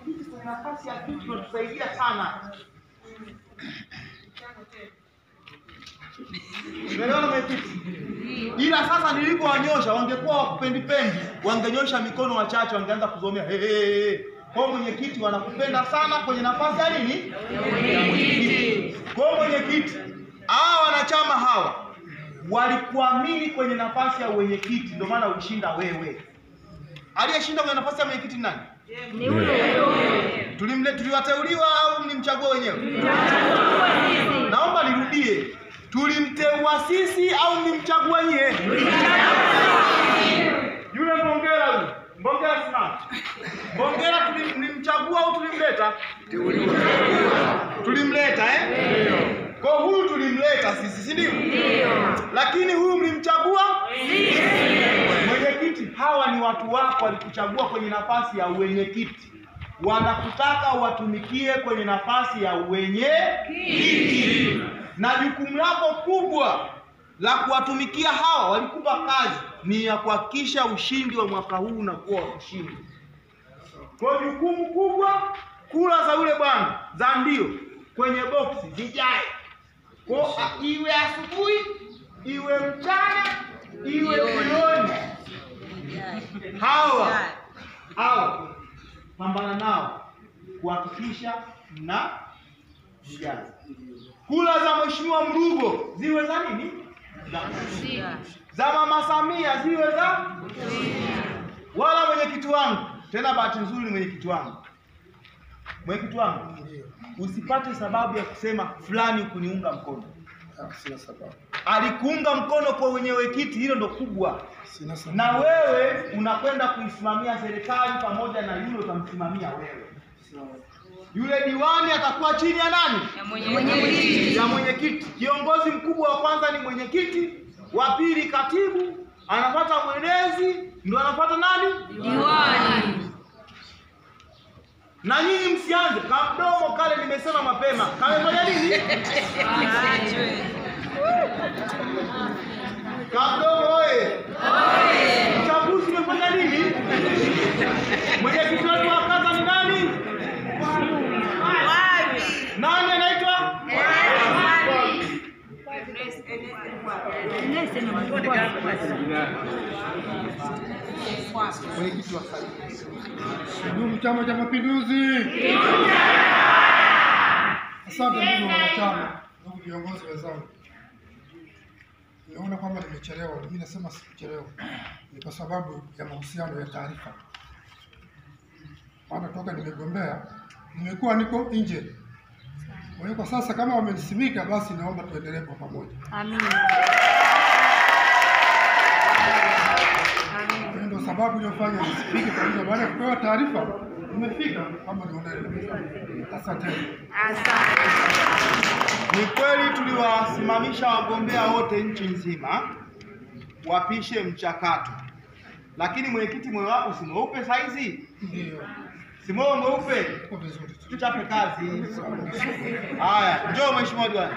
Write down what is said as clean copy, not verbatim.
mwenyekiti kwenye nafasi ya kiti unatusaidia sana. Umeelewa mwenyekiti? Ila sasa nilipowanyosha wangekuwa wakupendipendi, wangenyosha mikono wachache, wangeanza kuzomea hey, hey, hey. Kwa mwenyekiti wanakupenda sana kwenye nafasi ya nini? Ya mwenyekiti. Kwa mwenyekiti, hawa wanachama hawa walikuamini kwenye nafasi ya mwenyekiti, ndio maana ulishinda wewe. Aliyeshinda kwenye nafasi ya mwenyekiti nani? Ni huyo. Tuliwateuliwa au mlimchagua wenyewe? Naomba nirudie. Tulimteua sisi au mlimchagua nyie? Yule Mbongera yule. Mbongera simama. Mbongera tulimchagua au tulimleta? Tulimleta eh? Ndio. Kwa huyu tulimleta sisi, si ndio? Ndio. Lakini huyu mlimchagua? Sisi. Mwenyekiti, hawa ni watu wako walikuchagua kwenye nafasi ya uwenyekiti. Wanakutaka watumikie kwenye nafasi ya uwenyekiti. Na jukumu lako kubwa la kuwatumikia hawa walikupa kazi ni ya kuhakikisha ushindi wa mwaka huu unakuwa ushindi. Kwa jukumu kubwa, kula za yule bwana za ndio kwenye boksi zijae. Kwa iwe asubuhi, iwe mchana, iwe jioni. Hawa pambana nao kuhakikisha na zijaze. Kula za Mheshimiwa Mrugo ziwe za nini? Za Mama Samia ziwe za wala mwenyekiti wangu. Tena bahati nzuri mwenyekiti wangu. Mwenyekiti wangu, usipate sababu ya kusema fulani kuniunga mkono. Sina sababu. Alikuunga mkono kwa mwenyekiti, hilo ndo kubwa. Sina sababu. Na wewe unakwenda kuisimamia serikali pamoja na yule utamsimamia wewe. Yule diwani atakuwa chini ya nani? Ya mwenyekiti. Ya mwenyekiti. Kiongozi mkubwa wa kwanza ni mwenyekiti, wa pili katibu, anapata mwenezi, ndio anapata nani? Diwani. Na nyinyi msianze kamdomo kale, nimesema mapema. Kamefanya nini? Kamdomo oye. Uchaguzi umefanya nini? Mwenyekiti wetu wa kata ni nani? Nani anaitwa? Mwenyekiti wa kata. Ndugu Chama cha Mapinduzi. Asante ndugu wanachama, ndugu viongozi wenzangu. Nimeona kwamba nimechelewa, mimi nasema sikuchelewa. Ni kwa sababu ya mahusiano ya taarifa. Maana toka nimegombea nimekuwa niko nje. Kwa hiyo kwa sasa kama wamenisimika basi naomba tuendelee kwa pamoja. Amina. Ndio sababu iliyofanya nisifike kwa hiyo baada ya kupewa taarifa nimefika kama nione. Asante. Asante. Ni kweli tuliwasimamisha wagombea wote nchi nzima wapishe mchakato. Lakini mwenyekiti, moyo wako si mweupe saizi? Ndio. Si moyo mweupe? Uko vizuri. Tuchape kazi. Haya, njoo mheshimiwa diwani.